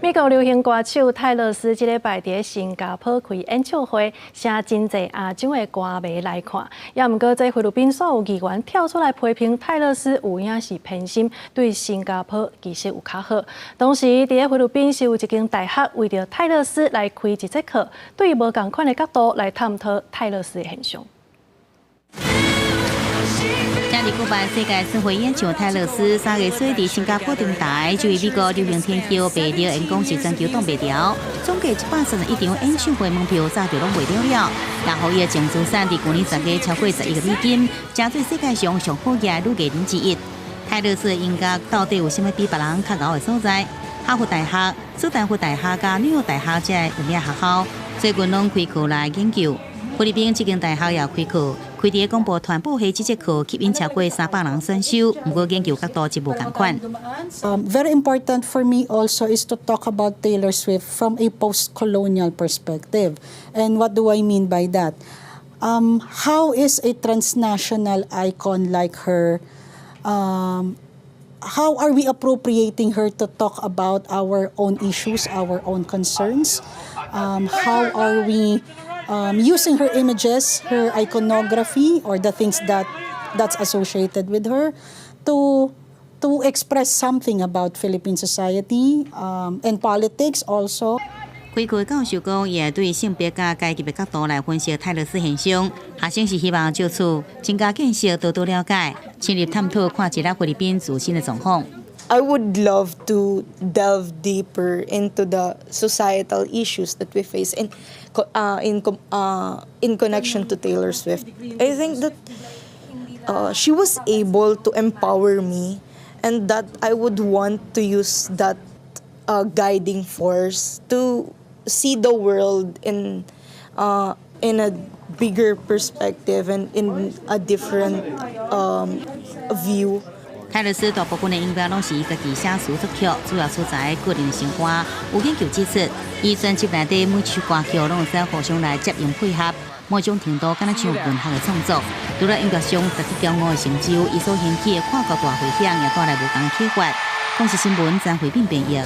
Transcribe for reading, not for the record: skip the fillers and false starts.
美國流行歌手泰勒斯這禮拜佇新加坡開演唱會，吸引真濟亞洲的歌迷來看。也毋過，這菲律賓所有議員跳出來批評泰勒斯有影是偏心，對新加坡其實有較好。同時，佇菲律賓是有一間大學為著泰勒斯來開一節課，對無仝款的角度來探討泰勒斯的現象。今日舉辦世界巡迴演唱泰勒斯3月底佇新加坡登台，這位美國流行天后白熱演講是全球擋袂牢，總計131場演唱會門票早就攏賣了了，然後伊的淨資產佇舊年10月超過10億美金，成做世界上上好額的女藝人之一。泰勒斯的音樂到底有啥物比別人較𠢕的所在？哈佛大學、斯坦福大學佮紐約大學這个有名學校，最近攏開課來研究。菲律賓這間大學也開課，開佇廣播傳播系這節課，吸引超過300人選修。毋過研究角度就無仝款。 Very important for me also is to talk about Taylor Swift from a post-colonial perspective. And what do I mean by that? How is a transnational icon like her, how are we appropriating her to talk about our own issues, our own concerns? How are we using her images, her iconography, or the things that's associated with her to express something about Philippine society and politics also? 開課教授講，伊會對性別佮階級的角度來分析泰勒斯現象，學生是希望藉此增加見識，多多了解，深入探討看一下菲律賓自身的狀況。 I would love to delve deeper into the societal issues that we face in connection to Taylor Swift. I think that she was able to empower me, and that I would want to use that guiding force to see the world in a bigger perspective and in a different view. 泰勒斯大部分的音樂攏是伊家己寫詞作曲，主要取材個人生活。有研究指出，伊專輯內底每首歌曲攏會使互相來接應配合，某種程度敢若像文學的創作。除了音樂上值得驕傲的成就，伊所掀起的跨國大迴響也帶來無仝啟發。公視新聞張惠敏編譯。